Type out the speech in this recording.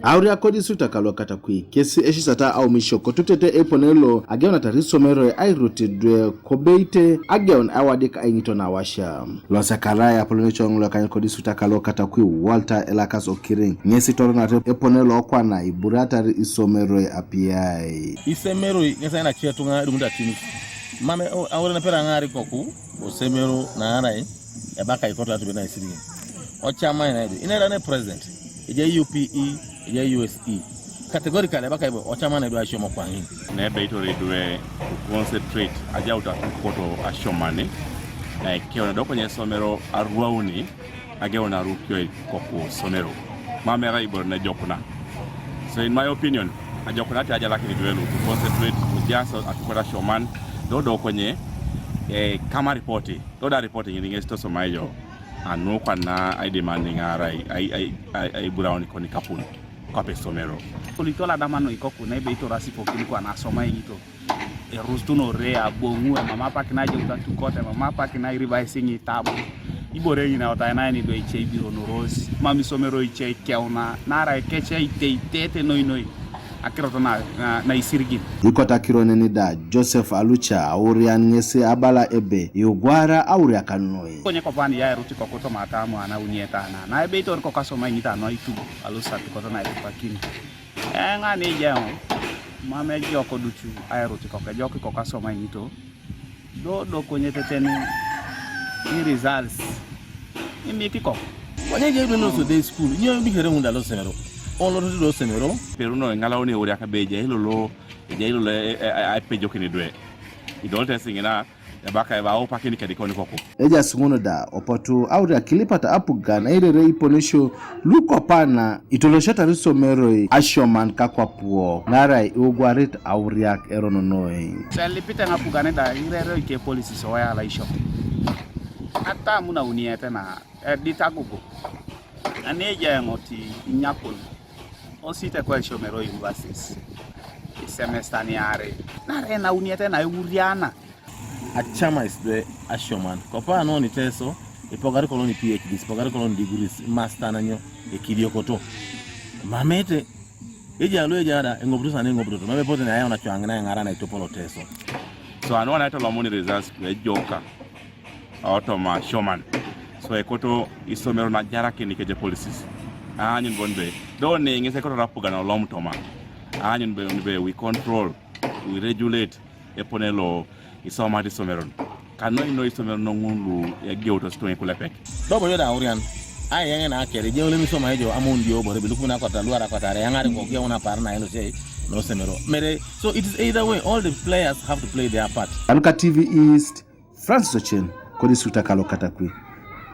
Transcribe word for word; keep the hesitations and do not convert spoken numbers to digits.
Auriak kodistrikt kalo Katakwi kesi esisata aumisho kotutete eipone lo ageunata isomeroi airut idwe kobeite ageun aiwadik aiŋito na awasia. Losekarai apolon ecoŋ lo ekanyit kodistrikt kalo Katakwi Walter Elakas Okiriŋ ŋesi itoronata epone lo kwana iburatar isomeroi apiai. Isomeroi ŋesi aina kie tuŋa edumut atinus. Mam aure napera aŋaar ikoku osomero naarai ebakai koto atubet naisiriŋin. Ocamai naidu inera ne president, ejai U P E, ejai U S E. Categorically ebakai bo ocamai naidu asiomo kwaŋin. Nebeitor idwe concentrate ajaut atukoto asiomani na ekeuna do konye esomero aruauni ageuna arukioi koku osomero. Mam erai ibore nejokuna. So in my opinion, ajokuna ati ajalakin idwe lu concentrate ujaso atukoto asioman do do konye eh, kama ripoti. Toda ripoti ŋini ŋesi tosoma ijo anu kwana aidim aniŋaar ai, ai, ai, ai, aiburaun ikoni kapun kwape esomero. Kolito ladamano ikoku na ebe itorasi pokin kwana asoma iŋito. Erusunore aboŋu emam apak najeut atukot emam apak nairibais iŋitabu. Ibore ŋina otai naeni do ice ibironoros mam isomero ice ikeuna naarai kece iteitete noinoi. Akirot na, na, na isirigin. Ikotakiro neni da Joseph Alucha aurian ŋesi abala ebe iugwara auriakan noi. Konye kopan yaerut ikoku toma atamu anaunieta na na ebe itor kokasoma iŋita noitu alusat koto na itupakin. Eŋa neja eoŋ mam ejok ducu aerut ikoku ejok ikoku asoma iŋito. Do do konye teteni ni results imik ikoku. Konye je ibino so day school nyo bikere unda lo semero. Olo tu do semero. Peruno ngalauni uriak be je ilolo je ilolo apejokin idwe. Idol tesingina ebaka eba opakini kedikoni koku. Ejas ŋun da opotu auriak kilipata apugan eirere iponesio lukopana itoloshatar isomeroi asioman kakwapuo naarai iugwarit auriak eron noi. Selipite ŋapugan da irere ike polisi soya alaisio. Atamu nauniete na edit agugu. Ani eja eŋot inyakun osite kwa isomero universities isemesta niare nare nauniete na iuriana. Acamais do asioman kopa noni Teso ipogari koloni P H Ds ipogari koloni degrees master nanyo ekidiokoto mamete. Eja lo eja da eŋoputu sana eŋoputoto mame pote na ayau nacoaŋ na eŋara na itopolo Teso. So anu wana itolomuni results kwe joka otoma asioman. So ekoto isomero najarakin ikeje policies. Aanyun bon be do ne ŋes ekoto rapugan olom toma aanyun be be we control, we regulate epone lo isomat isomeron. Kanoi noi isomeron noŋun lu egeutos tuŋ ikulepek. Dobo jo da aurian. Ai yeŋe na akere je olem isoma ejo amun dio bore bilukum na kota luara kota re yaŋare ko geuna par na elo sei no semero. Mere so it is either way, all the players have to play their part. Anuka T V East, Francis Ochen, kodistrikt kalo Katakwi.